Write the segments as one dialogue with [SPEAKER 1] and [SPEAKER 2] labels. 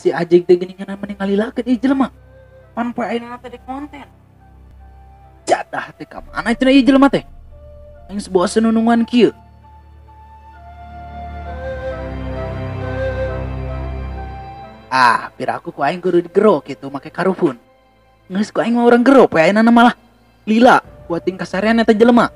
[SPEAKER 1] Si Ajik teh geuningan mending ngalilakeun ieu jelema. Pan poe ayeuna teh di konten. Jadah teh ka mana cenah ieu jelema teh? Aing bosen nunungan kieu. Ah, piraku ku aing kudu digero kitu make karupun. Geus ku aing mah urang gero poe ayeuna malah lila buating kasarean eta jelema.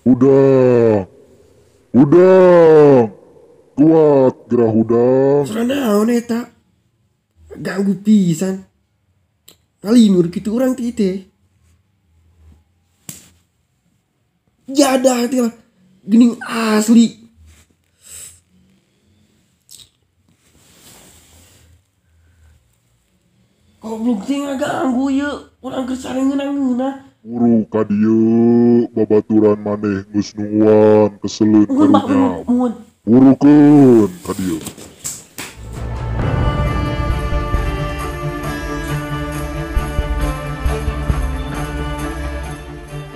[SPEAKER 2] Hudang, hudang, kuat gerah hudang.
[SPEAKER 3] Suara naon eta? Ganggu pisan. Ngalinur kitu urang teh teh. Jadah teh lah. Geuning asli. Goblok teh ngaganggu ieu. Urang keur sare ngeunah-ngeunah.
[SPEAKER 2] Buru ka dieu babaturan maneh geus nungguan keseleun karunya. Burukeun ka dieu.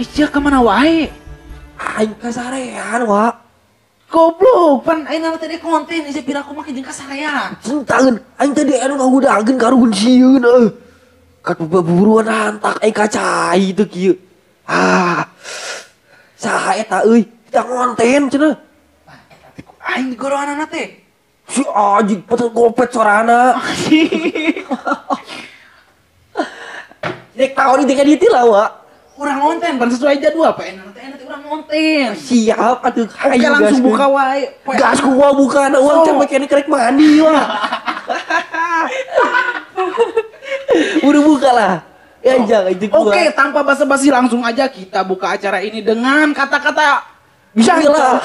[SPEAKER 1] Ih, ka mana wae?
[SPEAKER 3] Aing kasarean, wa.
[SPEAKER 1] Goblok, pan aing tadi konten ieu piraku make jeung kasarean.
[SPEAKER 3] Cintaeun, aing tadi anu ngahudageun karuhun sieun euy. Kat buruan hantak aing kacai teu kieu. Ah. Saha eta euy? Kita konten cenah.
[SPEAKER 1] Eta teh ku aing digoroanana teh.
[SPEAKER 3] Si anjing petet gopet sorana. Dek taon ieu teh lah, wa.
[SPEAKER 1] Urang konten pan sesuai jadwal poe ayeuna teh urang konten.
[SPEAKER 3] Siap atuh.
[SPEAKER 1] Oke langsung buka wae.
[SPEAKER 3] Gas ku wa bukana urang teh make kerek mandi wa. Udah buka lah. Ya jangan itu gua.
[SPEAKER 1] Oke, tanpa basa-basi langsung aja kita buka acara ini dengan kata-kata
[SPEAKER 3] bismillah.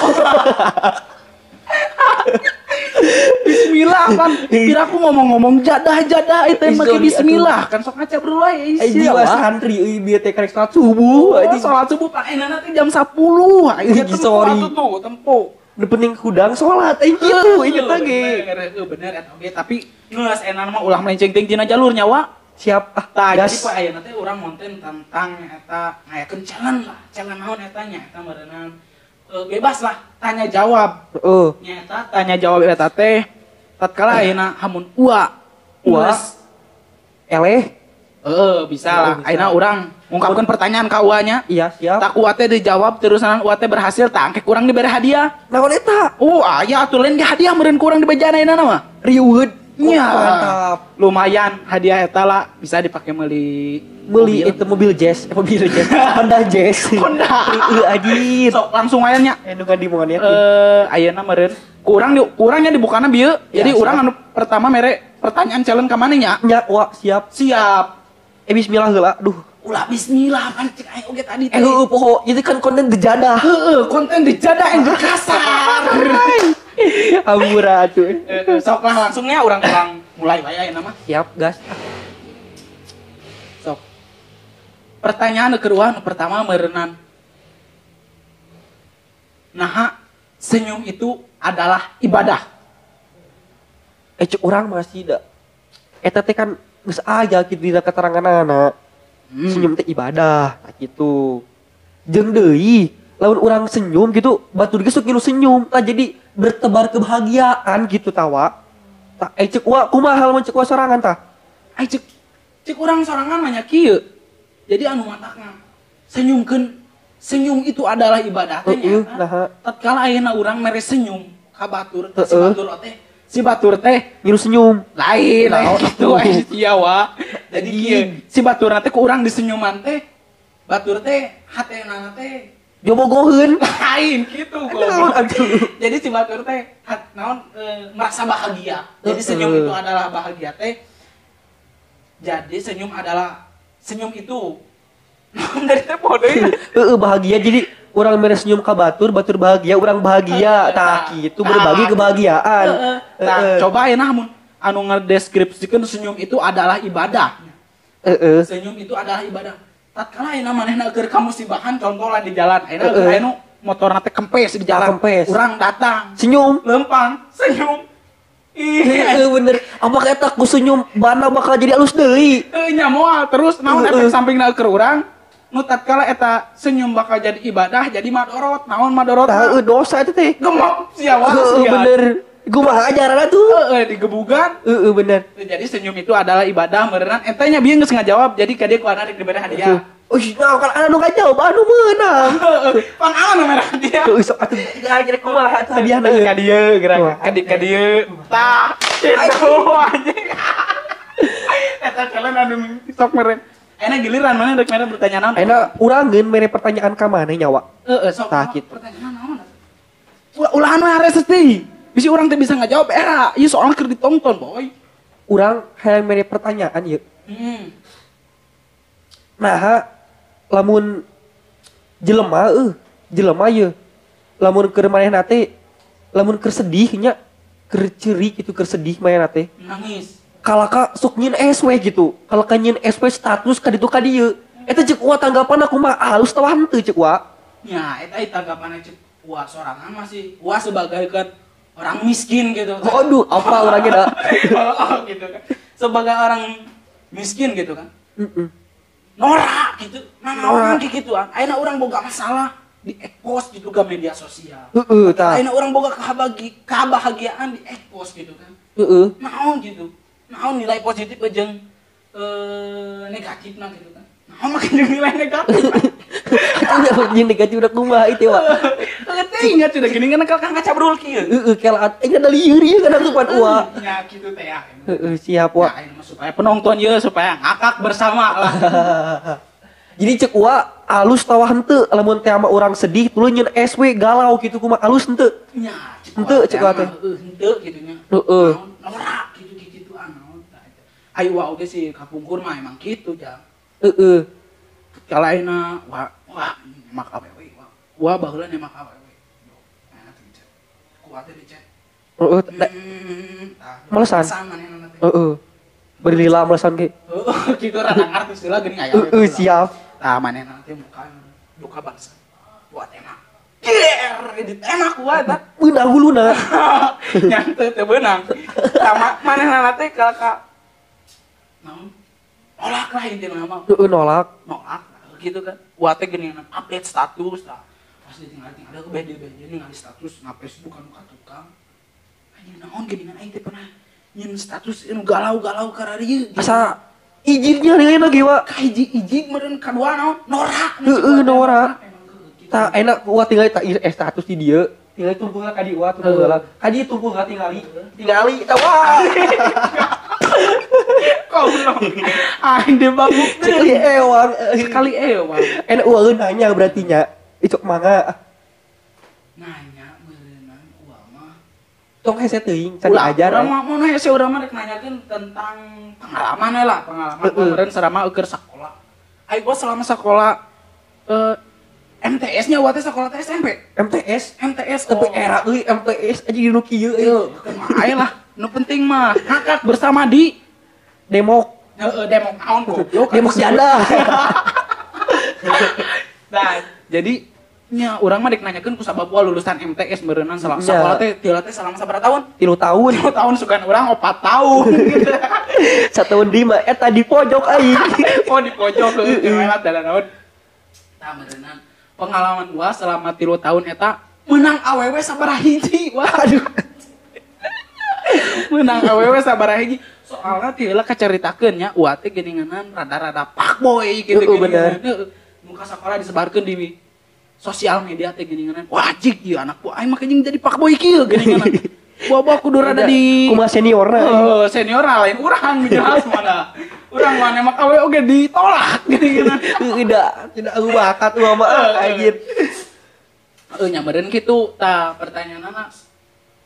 [SPEAKER 1] Bismillah kan. Kira aku ngomong-ngomong jadah-jadah itu make bismillah kan sok ngaca berulah ya.
[SPEAKER 3] Jiwa santri euy bieu teh karek salat subuh.
[SPEAKER 1] Oh, salat subuh pan ayeuna teh jam 10. Aing
[SPEAKER 3] sorry.
[SPEAKER 1] Tuh tempo.
[SPEAKER 3] Nu penting hudang salat aing kitu inget lagi.
[SPEAKER 1] Bener eta oge tapi geus enak mah ulah melenceng teuing tina jalur nyawa.
[SPEAKER 3] Siap ah.
[SPEAKER 1] Tah jadi poe ayeuna teh urang konten tentang eta ngayakeun challenge lah. Challenge naon eta nya eta meureunang bebas lah tanya jawab.
[SPEAKER 3] Heeh.
[SPEAKER 1] Nya eta tanya jawab eta teh tatkala ayeuna hamun ua
[SPEAKER 3] ua eleh
[SPEAKER 1] heeh bisa lah. Ayeuna urang ngungkapkeun pertanyaan ka ua nya.
[SPEAKER 3] Iya siap.
[SPEAKER 1] Tak ua teh dijawab terusan ua teh berhasil tah engke kurang dibere hadiah.
[SPEAKER 3] Naon eta?
[SPEAKER 1] Oh aya atuh lain ge hadiah meureun kurang dibejana ayeuna mah.
[SPEAKER 3] Reward.
[SPEAKER 1] Nya,
[SPEAKER 3] mantap.
[SPEAKER 1] Lumayan hadiah eta lah bisa dipakai meuli
[SPEAKER 3] itu mobil Jazz, mobil Jazz, Honda Jazz.
[SPEAKER 1] Honda.
[SPEAKER 3] Heeh anjir.
[SPEAKER 1] Sok langsung aya nya.
[SPEAKER 3] Nu ka di
[SPEAKER 1] ayeuna meureun kurangnya dibukana bieu. Jadi urang anu pertama mere pertanyaan challenge ka maneh nya.
[SPEAKER 3] Nya, wa siap.
[SPEAKER 1] Siap.
[SPEAKER 3] Bismillah heula. Duh,
[SPEAKER 1] ulah bismillah pan cek aing oge tadi teh.
[SPEAKER 3] Heueuh poho, itu kan konten dijadah.
[SPEAKER 1] Heueuh, konten dijadah yang kasar.
[SPEAKER 3] Ampura atuh.
[SPEAKER 1] Sok lah langsungnya urang mulai wae ayeuna mah.
[SPEAKER 3] Siap, gas.
[SPEAKER 1] Sok. Pertanyaan kedua nu pertama meureunnan. Naha senyum itu adalah ibadah.
[SPEAKER 3] Cek urang masih da. Eta teh kan geus aya kitu dina keteranganana. Senyum teh ibadah kitu. Jeung deui lamun urang senyum gitu batur ge sok ngilu senyum tah jadi bertebar kebahagiaan gitu tawa. Tah cek wa kumaha lamun cek wa sorangan tah?
[SPEAKER 1] Ai cek cek urang sorangan mah nya kieu. Jadi anu matakna senyumkeun senyum itu adalah ibadah teh nya. Tatkala ayeuna urang mere senyum ka batur, si batur teh si batur teh
[SPEAKER 3] ngilu senyum.
[SPEAKER 1] Lain kitu ai sia wa. Jadi kieu si batur teh ku urang disenyuman teh batur teh hatena teh
[SPEAKER 3] jobogoheun
[SPEAKER 1] lain gitu goblok. Jadi si batur teh naon merasa bahagia. Jadi senyum itu adalah bahagia teh. Jadi senyum adalah senyum itu dari teh poho deui.
[SPEAKER 3] Heeh bahagia. Jadi urang mere senyum ka batur, batur bahagia, urang bahagia. Tah kitu berbagi kebahagiaan.
[SPEAKER 1] Tah coba ayeuna mun anu ngedeskripsikeun senyum itu adalah ibadah.
[SPEAKER 3] Heeh.
[SPEAKER 1] Senyum itu adalah ibadah. Tatkala ayeuna manehna keur kamusibahan contohlah di jalan ayeuna keur aya nu motorna teh kempes di jalan.
[SPEAKER 3] Kempes.
[SPEAKER 1] Urang datang
[SPEAKER 3] senyum,
[SPEAKER 1] lempang, senyum.
[SPEAKER 3] Heeh bener. Apakah eta ku senyum bana bakal jadi alus deui?
[SPEAKER 1] Heuh nya moal terus naon efek sampingna keur urang? Nu tatkala eta senyum bakal jadi ibadah jadi madorot. Naon madorot?
[SPEAKER 3] Tah dosa eta teh.
[SPEAKER 1] Gemok sia wae.
[SPEAKER 3] Heeh bener. Kumaha ajaranna tuh?
[SPEAKER 1] Heeh digebugan.
[SPEAKER 3] Heeh bener.
[SPEAKER 1] Jadi senyum itu adalah ibadah meureunnan. Eta nya bieu geus ngajawab jadi ka dieu ku anak dibere hadiah.
[SPEAKER 3] Oh, nah, kan anu ngajawab anu meunang.
[SPEAKER 1] Pan anu mere hadiah.
[SPEAKER 3] Heuh sok atuh jadi kumaha atuh hadiahna
[SPEAKER 1] ka dieu geura ka dieu. Tah, kitu anjing. Eta kalian anu sok meureun. Ayeuna giliran mana rek mere pertanyaan naon?
[SPEAKER 3] Ayeuna urang geun mere pertanyaan ka maneh nyawa.
[SPEAKER 1] Heeh, sok.
[SPEAKER 3] Tah kitu.
[SPEAKER 1] Pertanyaan naon? Ulah anu hareses teh. Bisi urang teh bisa ngajawab era, ieu soalna keur ditonton, boy.
[SPEAKER 3] Urang hayang mere pertanyaan ieu. Nah, lamun jelema jelema ieu. Lamun keur manehna teh, lamun keur sedih nya, keur ceurik kitu keur sedih manehna teh.
[SPEAKER 1] Nangis.
[SPEAKER 3] Kalaka sok nyieun SW gitu. Kalaka nyieun SW status ka ditu ka dieu. Eta ceuk wa tanggapan aku mah alus tawa henteu ceuk wa.
[SPEAKER 1] Nya, eta tanggapanna ceuk wa sorangan masih wa sebagai kan orang miskin gitu.
[SPEAKER 3] Aduh, apa orangnya dah?
[SPEAKER 1] Oh, gitu kan. Sebagai orang miskin gitu kan. Norak gitu. Mana orang kayak gitu an. Ayeuna urang boga masalah di expose gitu ke media sosial.
[SPEAKER 3] Heeh, tah.
[SPEAKER 1] Ayeuna urang boga kebahagiaan di expose gitu kan.
[SPEAKER 3] Heeh.
[SPEAKER 1] Naon gitu. Naon nilai positif jeung negatifna gitu kan. Naon make jeung nilai negatif.
[SPEAKER 3] Atuh jeung negatif udah kumaha itu, Wak.
[SPEAKER 1] Teu ingat sudah gini kan kalau ngacabrul kieu.
[SPEAKER 3] Heeh, kela aing ada lieur ieu kana tupan uwa.
[SPEAKER 1] Nya kitu teh ya.
[SPEAKER 3] Heeh, siap, Wak.
[SPEAKER 1] Ya, supaya penonton ieu supaya ngakak bersama lah.
[SPEAKER 3] Jadi cek uwa alus tawa henteu lamun teh ama urang sedih tuluy nyeun SW galau kitu kumaha alus henteu.
[SPEAKER 1] Nya,
[SPEAKER 3] henteu cek uwa teh.
[SPEAKER 1] Heeh, henteu kitu nya.
[SPEAKER 3] Heeh.
[SPEAKER 1] Norak kitu kikituan naon tah. Ayo wa oge sih kapungkur mah emang kitu jang.
[SPEAKER 3] Heeh.
[SPEAKER 1] Kalaina wah wah nyemak awewe wah. Wah baheula nyemak awewe. Nah, teh kuat teh dicet.
[SPEAKER 3] Heeh, malesan. Heeh. Bari lila malesan ge.
[SPEAKER 1] Heeh, kitu rada ngarti heula geuning aya.
[SPEAKER 3] Heeh, siap.
[SPEAKER 1] Tah manehna teh muka duka bangsa. Buat enak. Ger, ditemak gua eta.
[SPEAKER 3] Beunang huluna.
[SPEAKER 1] Nya teu teu beunang. Tah manehna teh ka naon? Nolak lah intinya mah.
[SPEAKER 3] Heeh, nolak.
[SPEAKER 1] Nolak gitu kan. Gua teh geuning update status tah. Pas ditinggal-tinggal bede-bede ningali status na Facebook anu ka tukang. Anjing naon geuningan aing teh pernah nyeun status anu galau-galau kararieu.
[SPEAKER 3] Asa ijinnya deui lagi wa.
[SPEAKER 1] Ka hiji iji meureun kadua naon? Norak.
[SPEAKER 3] Heeh, norak. Tah enak gua tinggal tak status di dieu. Tinggal tumpul ka di wa tumpul heula. Ka dieu tumpul ka tingali. Tingali tah wah.
[SPEAKER 1] Goblok. Aing dibabuk
[SPEAKER 3] sekali ewang,
[SPEAKER 1] sekali ewang.
[SPEAKER 3] Enak uang nanya berarti nya. Itu mangga.
[SPEAKER 1] Nanya meureunnan uang mah.
[SPEAKER 3] Tong hese teuing can diajar.
[SPEAKER 1] Urang mah mun hese urang mah rek nanyakeun tentang pengalaman we lah, pengalaman meureun selama eueuh sakola. Aing gua selama sakola MTS nya wa teh sakola teh SMP.
[SPEAKER 3] MTS,
[SPEAKER 1] MTS
[SPEAKER 3] tapi era euy MTS aja di nu kieu euy.
[SPEAKER 1] Kumaha lah, nu penting mah ngakak bersama di
[SPEAKER 3] Demok.
[SPEAKER 1] Heeh, demok naon goblok.
[SPEAKER 3] Demok janda.
[SPEAKER 1] Nah, jadi nya urang mah dek nanyakeun ku sabab wa lulusan MTS meureunnan selama sakola teh tilu teh selama sabaraha tahun?
[SPEAKER 3] 3 tahun.
[SPEAKER 1] 3 tahun sugan urang 4 tahun gitu.
[SPEAKER 3] Satahun deui mah eta di pojok aing.
[SPEAKER 1] Oh, di pojok heueuh lewat dalan naon. Tah meureunnan pengalaman gua selama 3 tahun eta menang awewe sabaraha hiji. Waduh. Menang awewe sabaraha hiji. Soalnya ti heula kacaritakeun nya uwa teh geuninganan rada-rada fuckboy gitu
[SPEAKER 3] geuningan. Bener.
[SPEAKER 1] Muka sakola disebarkeun di sosial media teh geuninganan. Wajik ieu anak gua aing mah jeung jadi fuckboy kieu geuninganan. Buah-buah kudu rada di
[SPEAKER 3] kumaha seniorna.
[SPEAKER 1] Heeh, seniorna lain urang jelas mana. Urang mah nembak awewe oge ditolak geuninganan.
[SPEAKER 3] Tidak aku bakat mah mah anjir.
[SPEAKER 1] Heeh, nya meureun kitu tah pertanyaanna.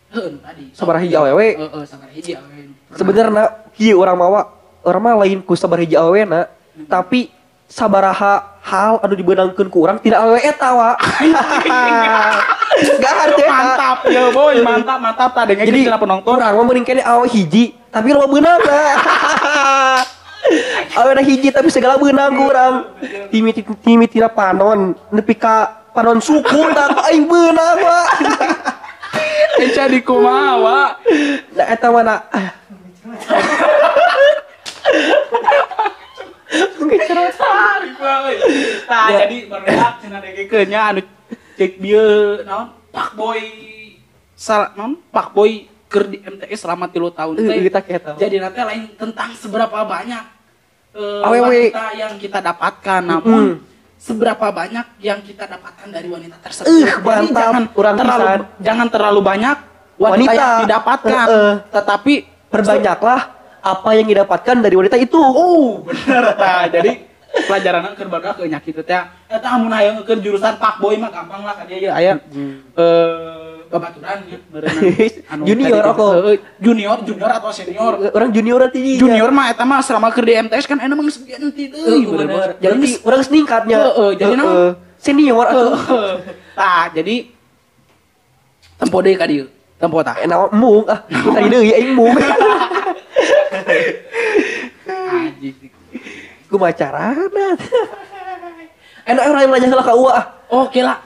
[SPEAKER 1] Heeh tadi.
[SPEAKER 3] Sabaraha hiji awewe?
[SPEAKER 1] Heeh, sabaraha hiji awewe.
[SPEAKER 3] Sebenarnya kieu urang mah urang mah lain ku sabaraha hiji awewe na, tapi sabaraha hal anu dibeunangkeun ku urang tidak awewe eta wa. Gak teh.
[SPEAKER 1] Mantap ya boy, mantap mantap tah dengekeun cenah penonton.
[SPEAKER 3] Urang mah meuning keneh awewe hiji, tapi loba beunang. Awewe hiji tapi segala beunang ku urang. Timi tina panon nepi ka panon suku tah aing beunang wa.
[SPEAKER 1] Jadi kumaha wa?
[SPEAKER 3] Nah eta mana?
[SPEAKER 1] Nah, jadi barudak cenah degekeun nya anu cek bieu naon? Pak Boy salah naon? Pak Boy keur di MTS selama 3 tahun teh. Jadi nanti lain tentang seberapa banyak wanita yang kita dapatkan, namun seberapa banyak yang kita dapatkan dari wanita tersebut. Jadi jangan terlalu banyak wanita yang didapatkan, tetapi
[SPEAKER 3] perbanyaklah apa yang didapatkan dari wanita itu.
[SPEAKER 1] Oh, bener ta. Jadi pelajaran keur barudak nya kitu teh. Eta amun hayang keur jurusan Pak Boy mah gampang lah ka dieu ye aya babaturan ya anu
[SPEAKER 3] junior aku.
[SPEAKER 1] Junior atau senior?
[SPEAKER 3] Orang junior tadi.
[SPEAKER 1] Junior mah eta mah selama keur di MTS kan enak mah geus ganti deui.
[SPEAKER 3] Bener. Jadi urang seningkatnya.
[SPEAKER 1] Heeh, jadi naon?
[SPEAKER 3] Senior atuh.
[SPEAKER 1] Tah, jadi tempo deui ka dieu. Tempo tah.
[SPEAKER 3] Enak mung ah. Tadi deui aing mung.
[SPEAKER 1] Anjing.
[SPEAKER 3] Kumaha carana? Enak urang yang nanya heula ka Uwa ah.
[SPEAKER 1] Oke lah.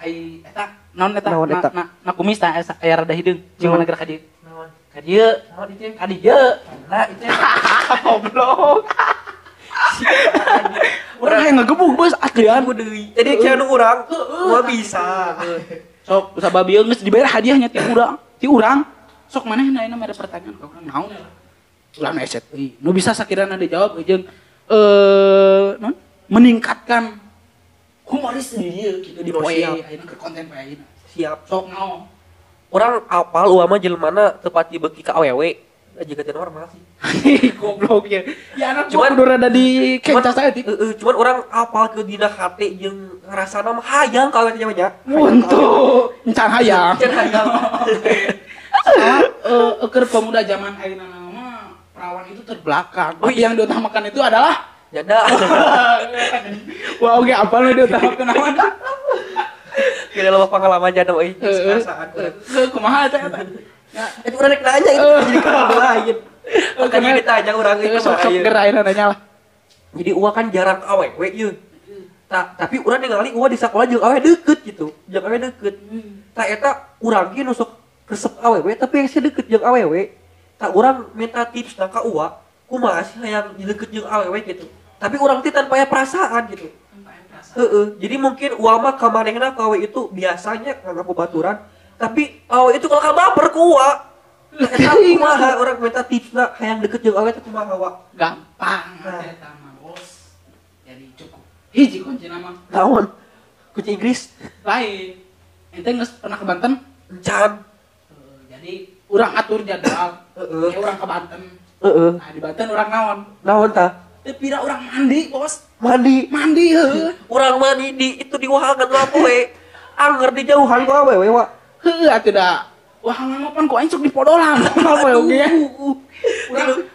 [SPEAKER 1] Ai eta naon eta? Na kumis tah aya rada hideung. Cing mana geura ka dieu?
[SPEAKER 3] Naon?
[SPEAKER 1] Ka dieu.
[SPEAKER 3] Naon ieu?
[SPEAKER 1] Ka dieu.
[SPEAKER 3] Lah ieu.
[SPEAKER 1] Goblok. Urang hayang ngegebug beuss aslian
[SPEAKER 3] deui. Jadi kieu nu urang mah bisa.
[SPEAKER 1] Sok sabab ieu geus dibayar hadiahnya ti urang. Ti urang. Sok manehna ayeuna mere pertanyaan ka urang naon? Ulah nu eset euy. Nu bisa sakirana dijawab jeung non meningkatkan humoris di dieu kitu di poe ayeuna keur konten poe ayeuna.
[SPEAKER 3] Siap.
[SPEAKER 1] Sok naon?
[SPEAKER 3] Urang apal uwa mah jelmana teu pati beuki ka awewe. Jiga teu normal sih.
[SPEAKER 1] Goblok ya. Ya anak cuman kudu rada di kencas saeutik.
[SPEAKER 3] Heeh, cuman urang apal ke dina hate jeung ngrasana mah hayang ka awewe teh nya.
[SPEAKER 1] Untung encan hayang.
[SPEAKER 3] Encan hayang.
[SPEAKER 1] Soalnya keur pemuda zaman ayeuna mah perawan itu terbelakang. Oh, yang diutamakan itu adalah
[SPEAKER 3] janda.
[SPEAKER 1] Wah, oke, apa nu diutamakan naon?
[SPEAKER 3] Kira loba pengalaman janda euy. Perasaan.
[SPEAKER 1] Kumaha eta eta?
[SPEAKER 3] Ya, itu urang rek nanya itu jadi ka lain. Makanya ditanya urang itu
[SPEAKER 1] sok geura ayeuna nanya lah.
[SPEAKER 3] Jadi Uwa kan jarang awewe ieu. Tapi urang ningali Uwa di sakola jeung awewe deukeut gitu. Jeung awewe deukeut. Tah eta urang ge nu sok resep awewe tapi hese deukeut jeung awewe. Tah urang minta tips na ka Uwa, kumaha sih hayang deukeut jeung awewe gitu. Tapi urang teh tanpa aya perasaan gitu. Heeh, jadi mungkin Uwa mah ka manehna ka awewe itu biasanya nganggap babaturan, tapi awewe itu kalau ka baper ku Uwa. Eta kumaha urang minta tipsna hayang deukeut jeung awewe teh kumaha wa?
[SPEAKER 1] Gampang eta mah, Bos. Jadi cukup hiji kuncina mah.
[SPEAKER 3] Naon? Kunci Inggris?
[SPEAKER 1] Lain. Ente geus pernah ke Banten?
[SPEAKER 3] Encan.
[SPEAKER 1] Jadi urang atur jadwal.
[SPEAKER 3] Heeh.
[SPEAKER 1] Urang ke Banten.
[SPEAKER 3] Heeh.
[SPEAKER 1] Nah, di Banten urang naon?
[SPEAKER 3] Naon tah?
[SPEAKER 1] Teu pira urang mandi, Bos.
[SPEAKER 3] Mandi.
[SPEAKER 1] Mandi heuh.
[SPEAKER 3] Urang mandi di itu di wahangan mah poe. Anger di jauhan ku awewe wa.
[SPEAKER 1] Heuh atuh da. Wahangan mah pan ku aing sok dipodolan. Apa oge ya?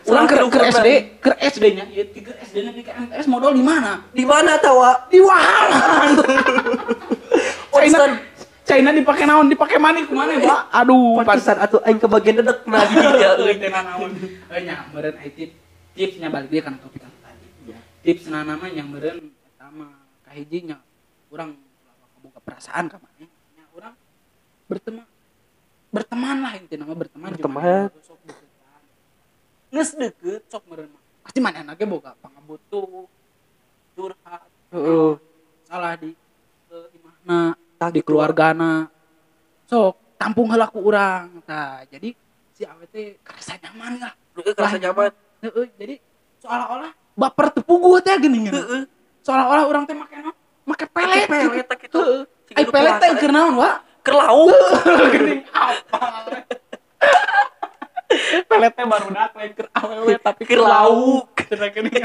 [SPEAKER 1] Urang keur SD, keur SD-nya, ieu 3 SD-nya di MTS modal di mana?
[SPEAKER 3] Di mana tah, wa?
[SPEAKER 1] Di wahangan. China dipake naon? Dipake mani kumaha, Pak? Aduh,
[SPEAKER 3] pantesan atuh aing kebagian dedek nah di dieu
[SPEAKER 1] euy teh naon. Heuh nya meureun ai tipsnya balik deui kana topik anu tadi. Tipsna nama nya meureun eta mah kahiji nya urang boga perasaan ka maneh nya urang berteman lah intina mah berteman. Sok deketan. Geus deukeut sok meureun mah. Pasti manehna ge boga pangabutuh curhat.
[SPEAKER 3] Heeh.
[SPEAKER 1] Salah di imahna, di keluargana. Sok tampung heula ku urang. Tah, jadi si awe teh kerasa nyaman lah.
[SPEAKER 3] Heeh, kerasa nyaman.
[SPEAKER 1] Heeh, jadi seolah-olah baper teu puguh teh geuning.
[SPEAKER 3] Heeh.
[SPEAKER 1] Seolah-olah urang teh make naon? Make pelet.
[SPEAKER 3] Pelet teh kitu.
[SPEAKER 1] Ai pelet teh keur naon, wa?
[SPEAKER 3] Keur lauk.
[SPEAKER 1] Geuning apa? Pelet teh barudak lain keur awewe tapi
[SPEAKER 3] keur lauk.
[SPEAKER 1] Cenah geuning.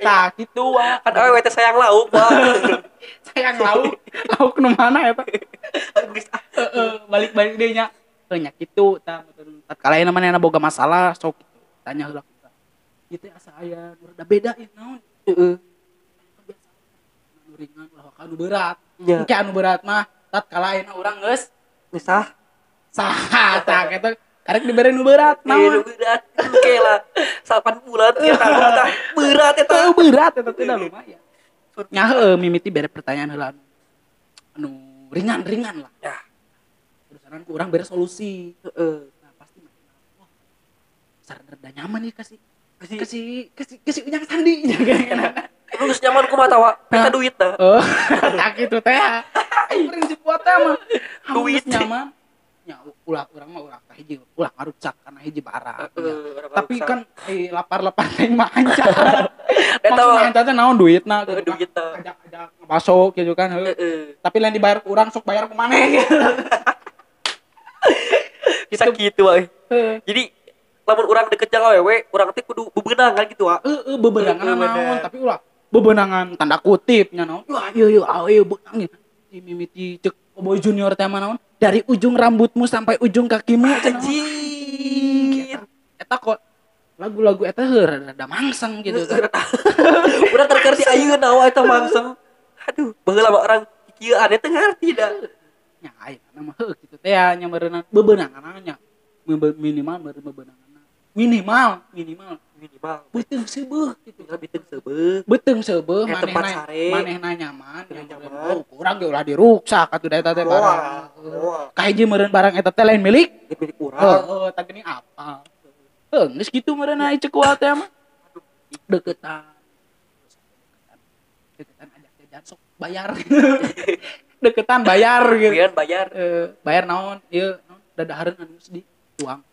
[SPEAKER 1] Tah kitu wa.
[SPEAKER 3] Kan awewe teh sayang lauk, wa.
[SPEAKER 1] Sayang lauk. Lauk nu mana eta?
[SPEAKER 3] Geus ah.
[SPEAKER 1] Heeh, balik-balik deui nya. Heuh nya kitu tah tatkala ayeuna manehna boga masalah sok kitu. Tanya heula ku urang. Ieu teh asa aya nu rada beda ieu naon?
[SPEAKER 3] Heeh.
[SPEAKER 1] Anu ringan ulah ka anu berat.
[SPEAKER 3] Nya.
[SPEAKER 1] Engke anu berat mah tatkala ayeuna urang geus
[SPEAKER 3] Geus sah.
[SPEAKER 1] Sah tah kitu karek dibere nu berat
[SPEAKER 3] naon? Nu berat engke lah. 8 bulan tiap tahun tah berat eta.
[SPEAKER 1] Heuh berat eta teh lumayan. Nya heueuh mimiti bere pertanyaan heula anu ringan-ringan lah.
[SPEAKER 3] Ya.
[SPEAKER 1] Deketan ku urang bere solusi.
[SPEAKER 3] Heeh.
[SPEAKER 1] Nah, pasti wah. Sarada nyaman nih kasih kasih Ujang Sandi.
[SPEAKER 3] Lu geus nyaman kumaha tawa? Minta duit tah.
[SPEAKER 1] Oh, tak kitu teh. Prinsip buat teh mah
[SPEAKER 3] duit
[SPEAKER 1] nyaman. Nya ulah urang mah ulah ka hiji, ulah ngaruksak kana hiji barang. Tapi kan lapar-lapar teh mah anca.
[SPEAKER 3] Eta
[SPEAKER 1] mah teh naon duitna
[SPEAKER 3] gitu. Duitna.
[SPEAKER 1] Ajak-ajak ngabaso gitu kan heuh. Tapi lain dibayar ku urang sok bayar ku maneh.
[SPEAKER 3] Bisa kitu wae. Jadi lamun urang deket jeung awewe, urang teh kudu bebenangan gitu wa.
[SPEAKER 1] Heeh, bebenangan naon, tapi ulah bebenangan tanda kutip nya naon. Wah, ieu ieu awewe beunang ieu. Mimiti cek Boy Junior teh mah naon? Dari ujung rambutmu sampai ujung kakimu.
[SPEAKER 3] Anjir.
[SPEAKER 1] Eta kok lagu-lagu eta heuh rada mangseng gitu kan.
[SPEAKER 3] Urang terkerti ayeuna wa eta mangseng. Aduh, baheula mah urang kieu ane teu ngarti da.
[SPEAKER 1] Nya ayeuna mah heuh kitu teh nya meureunna bebenangan nya. Minimal bebenangan. Minimal beuteung seubeuh gitu. Beuteung seubeuh manehna nyaman. Oh, kurang ge ulah diruksak atuh da eta teh barang. Kahiji meureun barang eta teh lain milik urang. Heeh, tah geuning apa. Heuh, geus kitu meureun ai ceuk wa teh mah. Deketan. Deketan ajak jajan sok bayar. Deketan bayar gitu.
[SPEAKER 3] Bayar.
[SPEAKER 1] Bayar naon? Ieu naon dadahareun anu geus dituang.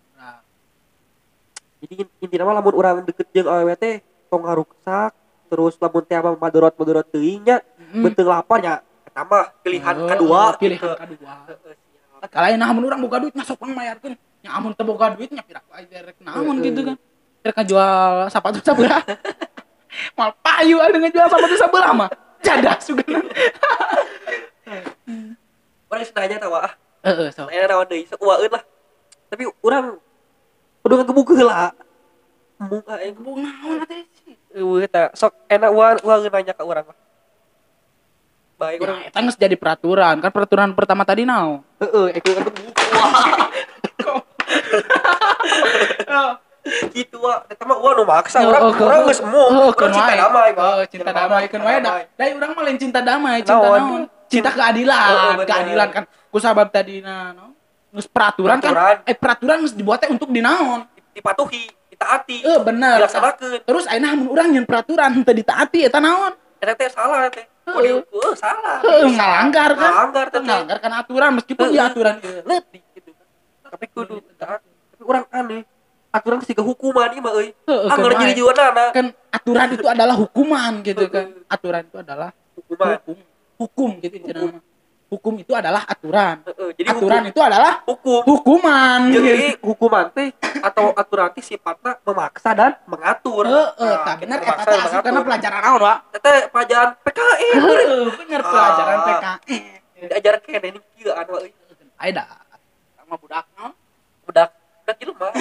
[SPEAKER 3] Jadi intinya mah lamun urang deket jeung awewe teh tong ngaruksak, terus lamun teh mah madorot-madorot teuing nya, beuteung lapar nya eta mah pilihan kadua.
[SPEAKER 1] Pilihan kadua. Heeh, siap. Kalain nah mun urang boga duit nya sok pangmayarkeun. Nya amun teu boga duit nya piraku aja rek naon gitu kan. Rek ngajual sapatu sabelah. Moal payu anu ngajual sapatu sabelah mah. Jadah sugana.
[SPEAKER 3] Urang geus nanya tah wa.
[SPEAKER 1] Heeh, sok.
[SPEAKER 3] Aya naon deui sok uaeun lah. Tapi urang kudu ngagebug heula. Embung aing
[SPEAKER 1] gebug naon teh sih.
[SPEAKER 3] Eueuh eta sok enak uang nanya ka urang mah. Baik urang
[SPEAKER 1] eta geus jadi peraturan. Kan peraturan pertama tadi naon?
[SPEAKER 3] Heeh, aku ngagebug. Kitu wa, eta mah uang nu maksa urang urang geus embung. Cinta damai,
[SPEAKER 1] cinta damai keun wae da. Da urang mah lain cinta damai, cinta naon? Cinta keadilan, keadilan kan ku sabab tadina naon? Nges peraturan kan peraturan geus dibuat teh untuk dinaon,
[SPEAKER 3] dipatuhi, ditaati.
[SPEAKER 1] Bener.
[SPEAKER 3] Dilaksanakeun.
[SPEAKER 1] Terus ayeuna mun urang nyeun peraturan henteu ditaati eta naon?
[SPEAKER 3] Eta teh salah teh. Kudu salah.
[SPEAKER 1] Heuh, ngalanggar kan.
[SPEAKER 3] Ngalanggar
[SPEAKER 1] kan aturan meskipun ya aturan ieu leutik gitu kan.
[SPEAKER 3] Tapi kudu ditaati. Tapi urang aneh. Aturan siga hukuman ieu mah euy. Anggar jadi jiwanana.
[SPEAKER 1] Kan aturan itu adalah hukuman gitu kan. Aturan itu adalah
[SPEAKER 3] hukuman.
[SPEAKER 1] Hukum gitu intinya. Hukum itu adalah aturan.
[SPEAKER 3] Jadi
[SPEAKER 1] aturan
[SPEAKER 3] hukum,
[SPEAKER 1] itu adalah
[SPEAKER 3] hukum.
[SPEAKER 1] Hukuman.
[SPEAKER 3] Jadi hukuman teh atau aturan teh sifatnya memaksa dan mengatur.
[SPEAKER 1] Heeh, nah, bener eta teh asup kana pelajaran naon, Wak?
[SPEAKER 3] Eta pelajaran PKN.
[SPEAKER 1] Heeh, bener pelajaran PKN.
[SPEAKER 3] Diajar keneh ini kieu anu euy.
[SPEAKER 1] Aya da. Sama budak naon?
[SPEAKER 3] Budak jelema.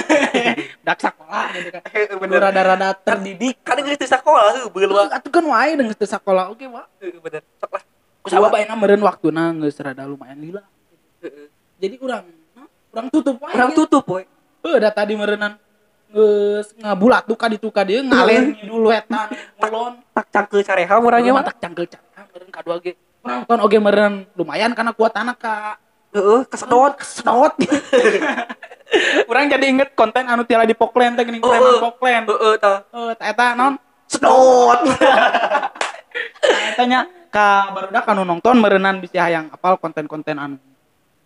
[SPEAKER 1] Budak sakola gitu kan. Bener rada-rada terdidik.
[SPEAKER 3] Kan geus teu sakola heuh beul wa.
[SPEAKER 1] Atuh kan wae geus teu sakola oge, Wak.
[SPEAKER 3] Heeh, bener. Sok lah.
[SPEAKER 1] Kusabab ayeuna meureun waktuna geus rada lumayan lila.
[SPEAKER 3] Heeh.
[SPEAKER 1] Jadi urang tutup wae.
[SPEAKER 3] Urang tutup we.
[SPEAKER 1] Heuh da tadi meureunnan geus ngabulat duka ditu ka dieu ngalen dulu eta ngulon
[SPEAKER 3] tak cangkeul careha urang nya mah
[SPEAKER 1] tak cangkeul careha meureun kadua ge. Urang ton oge meureun lumayan kana kuatana ka
[SPEAKER 3] heeh kesedot
[SPEAKER 1] kesedot. Urang jadi inget konten anu tiala di Poklen teh geuning preman Poklen.
[SPEAKER 3] Heeh tah.
[SPEAKER 1] Heuh eta naon? Sedot. Nah, eta nya ka barudak anu nonton meureunan bisi hayang apal konten-konten anu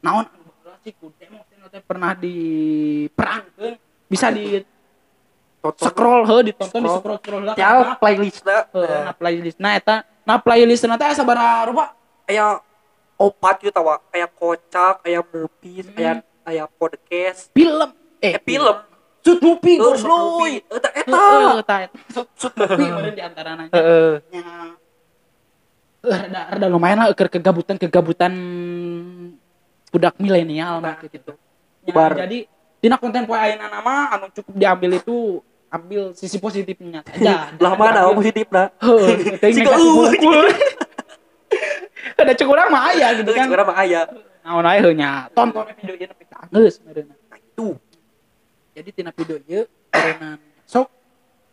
[SPEAKER 1] naon anu baheula sih ku demo teh pernah diperangkeun bisa di scroll heuh ditonton di scroll-scroll lah
[SPEAKER 3] cal playlistna
[SPEAKER 1] heuh na playlistna eta na playlistna teh sabaraha rupa
[SPEAKER 3] aya opat kieu tawa aya kocak aya movies aya podcast
[SPEAKER 1] film
[SPEAKER 3] film
[SPEAKER 1] shoot movie goblok
[SPEAKER 3] eta eta
[SPEAKER 1] shoot movie meureun di antarana
[SPEAKER 3] heeh
[SPEAKER 1] nya rada lumayan lah keur kegabutan budak milenial mah gitu. Ya, jadi tina konten poe ayeuna nama anu cukup diambil itu ambil sisi positifnya saja.
[SPEAKER 3] Lah mana positifna?
[SPEAKER 1] Heuh, teh negatif. Ada cek urang mah aya gitu kan.
[SPEAKER 3] Cek urang mah aya.
[SPEAKER 1] Naon aya heuh nya. Tonton video ieu nepi ka geus meureunna.
[SPEAKER 3] Itu.
[SPEAKER 1] Jadi tina video ieu meureunna sok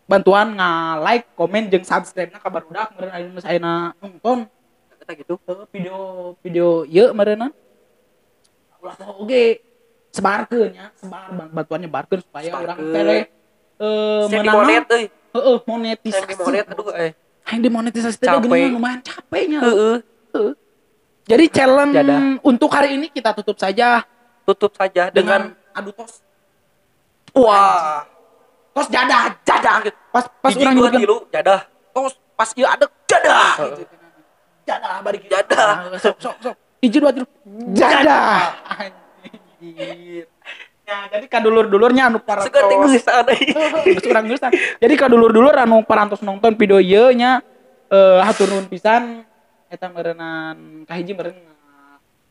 [SPEAKER 1] bantuan nga-like, komen jeung subscribe-na ka barudak meureun aya nu ayeuna nonton
[SPEAKER 3] eta gitu.
[SPEAKER 1] Video video ieu meureunna. Ulah poho oge sebarkeun nya, sebar bantuannya barkeun supaya urang teh
[SPEAKER 3] menang monet euy.
[SPEAKER 1] Heeh, monetisasi.
[SPEAKER 3] Monet aduh euy.
[SPEAKER 1] Hayang dimonetisasi teh geuningan lumayan capeknya. Heeh. Jadi challenge jadah. Untuk hari ini kita tutup saja.
[SPEAKER 3] Tutup saja dengan
[SPEAKER 1] adu tos.
[SPEAKER 3] Wah.
[SPEAKER 1] Tos jadah, jadah gitu. Pas pas urang
[SPEAKER 3] nyebutkeun jadah.
[SPEAKER 1] Tos pas ieu adek jadah gitu. Jadah bari kieu.
[SPEAKER 3] Jadah.
[SPEAKER 1] Sok sok sok. 1 2 3. Jadah. Anjir. Ya, jadi kadulur-dulurnya anu parantos.
[SPEAKER 3] Seger teh geusan euy.
[SPEAKER 1] Geus urang geusan. Jadi kadulur-dulur anu parantos nonton video ieu nya hatur nuhun pisan eta meureunnan kahiji meureun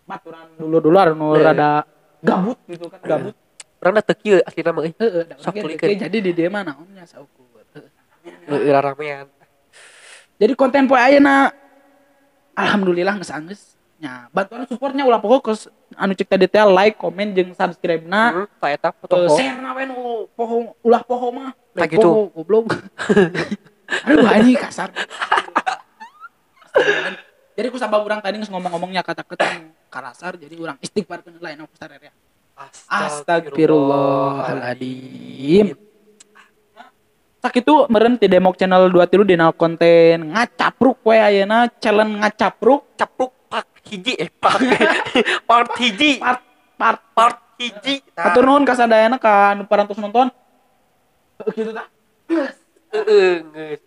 [SPEAKER 1] baturan dulur-dulur anu rada gabut gitu kan, gabut.
[SPEAKER 3] Urang da teu kieu aslina mah euy.
[SPEAKER 1] Heeh, sok tulikeun. Jadi di dieu mah naonnya saukur.
[SPEAKER 3] Heeh, raramean.
[SPEAKER 1] Jadi konten poe ayeuna alhamdulillah geus anggeus. Nya, bantuan supportnya ulah poho ke anu cek tadi teh like, komen jeung subscribe-na.
[SPEAKER 3] Tah eta poho.
[SPEAKER 1] Share-na we nu poho ulah poho mah.
[SPEAKER 3] Tah gitu.
[SPEAKER 1] Goblok. Aduh anjing kasar. Jadi ku sabab urang tadi geus ngomong-ngomongnya kata-kata karasar jadi urang istighfarkeun lain ku sararea. Astagfirullahaladzim. Sakitu meureun ti Demok Channel 23 dina konten ngacapruk we ayeuna challenge ngacapruk
[SPEAKER 3] capruk part hiji part hiji part hiji.
[SPEAKER 1] Hatur nuhun ka sadayana ka anu parantos nonton. Kitu tah.
[SPEAKER 3] Heeh, geus.